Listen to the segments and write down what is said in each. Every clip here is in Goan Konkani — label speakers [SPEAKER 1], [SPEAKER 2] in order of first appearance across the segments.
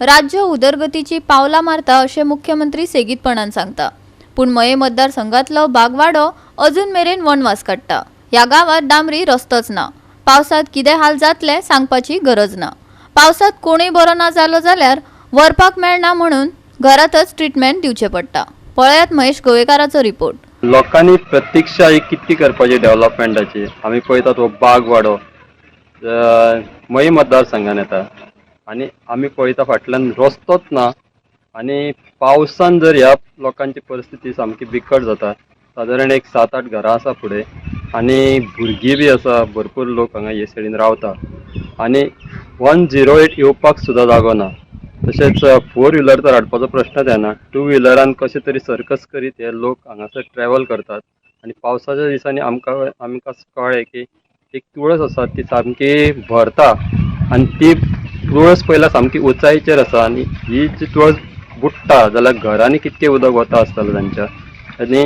[SPEAKER 1] राज्य उदरगतीची पावलां मारता अशें मुख्यमंत्री सेगीतपणान सांगता. पूण मये मतदारसंघातलो बागवाडो अजून मेरेन वनवास काडटा. ह्या गांवात डांबरी रस्तोच ना. पावसात कितें हाल जातले सांगपाची गरज ना. पावसात कोणूय बरो ना जालो जाल्यार व्हरपाक मेळना म्हणून घरातच ट्रिटमेंट दिवचें पडटा. पळयात महेश गोवेकाराचो रिपोर्ट.
[SPEAKER 2] लोकांनी प्रतिक्षा ही कितकी करपाची डेव्हलपमेंटाची. आमी पळयतात हो बागवाडो मये मतदारसंघान येता आनी आमी पळयता फाटल्यान रस्तोच ना आनी पावसान जर ह्या लोकांची परिस्थिती सामकी बिकट जाता. सादारण एक 7-8 घरां आसा फुडें आनी भुरगीं बी आसा, भरपूर लोक हांगा हे सायडीन रावता आनी 108 येवपाक सुद्दां जागो ना. तशेंच फोर व्हिलर तर हाडपाचो प्रश्नच येना. टू व्हिलरान कशें तरी सर्कस करीत हे लोक हांगासर ट्रॅवल करतात आनी पावसाच्या दिसांनी आमकां आमकां कळ्ळें की एक तुळस आसा ती सामकी भरता आनी ती तुळस पयल्यार सामकी उंचायेचेर आसा आनी ही जी तुळस बुडटा जाल्यार घरांनी कितकें उदक वता आसतलें तांच्या. आनी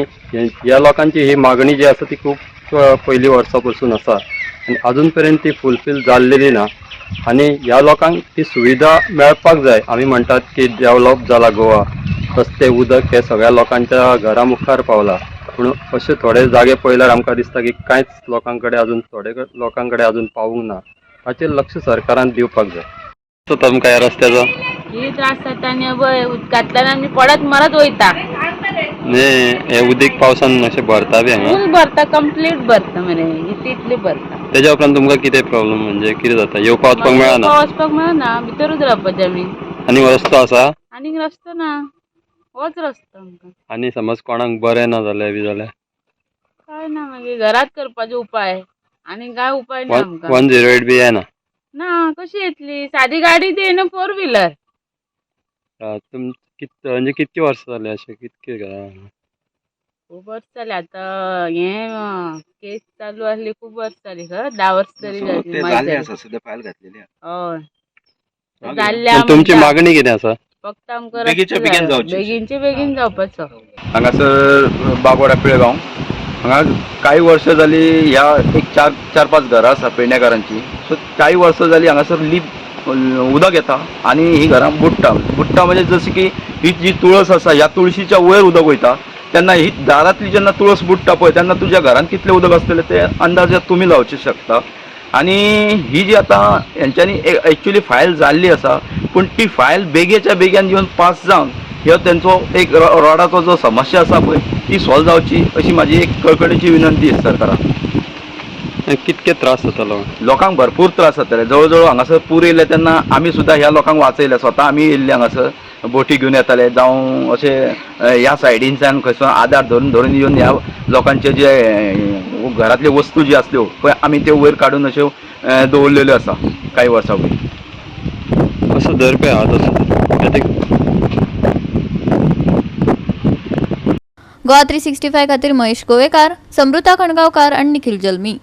[SPEAKER 2] ह्या लोकांची ही मागणी जी आसा ती खूब पयलीं वर्सां पसून आसा आनी आजून पर्यंत ती फुलफील जाल्लेली ना आनी ह्या लोकांक ती सुविधा मेळपाक जाय. आमी म्हणटात की डेवलप जाला गोवा, रस्ते उदक हे सगळ्या लोकांच्या घरा मुखार पावला, पूण अशे थोडे जागे पळयल्यार आमकां दिसता की कांयच लोकां कडेन अजून थोडे लोकां कडेन अजून पावूंक ना. ताचेर लक्ष सरकारान दिवपाक जाय. तो तुमकां ह्या रस्त्याचो
[SPEAKER 3] ही त्रास जाता आनी पळय उदकांतल्यान आमी पडत मरत वयता.
[SPEAKER 2] न्ही, हे उदीक पावसान अशें भरता बी हांगा?
[SPEAKER 3] फूल भरता, कंप्लीट भरता मरे, इतली इतली भरता.
[SPEAKER 2] तेज्या उपरांत तुमकां कितें प्रॉब्लम म्हणजे कितें जाता, येवपा वचपाक मेळना?
[SPEAKER 3] वचपाक मेळना, भितरूच रावपाचें आमी.
[SPEAKER 2] आनी रस्तो आसा?
[SPEAKER 3] आनीक रस्तो ना, होच रस्तो आमकां.
[SPEAKER 2] आनी समज कोणाक बरें ना जाल्यार बी जाल्यार?
[SPEAKER 3] काय ना, मागीर घरात करपाचे उपाय, आनी काय उपाय ना आमकां.
[SPEAKER 2] 108 बी येना?
[SPEAKER 3] ना, कशी येतली? सादी गाडी ती येना, फोर व्हिलर.
[SPEAKER 2] तुम कित म्हणजे कितके वर्सां जाली अशें कितके घरां?
[SPEAKER 3] खूब वर्स जाली आतां हें केस चालू आसली, खूब वर्स जाली खंय, 10 वर्स तरी
[SPEAKER 4] सो
[SPEAKER 3] जाली.
[SPEAKER 4] ते
[SPEAKER 3] मागीर
[SPEAKER 4] जाल्ले
[SPEAKER 3] जाली.
[SPEAKER 4] आसा, सद्या फायल घातलेली आसा.
[SPEAKER 3] हय, जाल्ले.
[SPEAKER 2] तुमची मागणी कितें आसा?
[SPEAKER 3] फक्त आमकां
[SPEAKER 4] बेगीनच्या
[SPEAKER 3] रस्तो
[SPEAKER 4] बेगीन
[SPEAKER 3] जाय.
[SPEAKER 4] जावची.
[SPEAKER 3] बेगीनचे बेगीन जावपाचो.
[SPEAKER 5] हांगासर बागवाडा पिळगांव हांगा कांय वर्सां जाली ह्या एक चार चार पांच घरां आसा पेडणेकारांची. सो कांय वर्सां जाली हांगासर लीप उदक येता आनी ही घरां बुडटा. बुडटा म्हणजे जशें की ही जी तुळस आसा ह्या तुळशीच्या वयर उदक वयता तेन्ना ही दारांतली जेन्ना तुळस बुडटा पळय तेन्ना तुज्या घरांत कितलें उदक आसतलें तें अंदाज तुमी लावचे शकता. आनी ही जी आतां हेंच्यांनी एक्चुली फायल जाल्ली आसा, पूण ती फायल बेगीच्या बेगीन येवन पास जावन ह्यो तेंचो एक रोडाचो जो समस्या आसा पळय ती सॉल्व जावची अशी म्हाजी एक कळकळीची विनंती सरकाराक.
[SPEAKER 2] कितके त्रास जाता लोकांक?
[SPEAKER 5] लोकांक भरपूर त्रास जाताले. जवळ जवळ हांगासर पूर येयले तेन्ना आमी सुद्दां ह्या लोकांक वाचयले. स्वता आमी येयल्ले हांगासर, बोटी घेवन येताले जावं अशे ह्या सायडीनच्यान खंयसून आदार धरून धरून येवन ह्या लोकांचे जे घरांतल्यो वस्तू ज्यो आसल्यो पळय आमी त्यो वयर काडून अश्यो दवरलेल्यो आसा कांय वर्सां पयलीं.
[SPEAKER 2] असो धर पळय हात असो ते
[SPEAKER 1] गोवा 365 खातीर महेश गोवेकार, समृता खणगांवकार आनी निखिल जल्मी.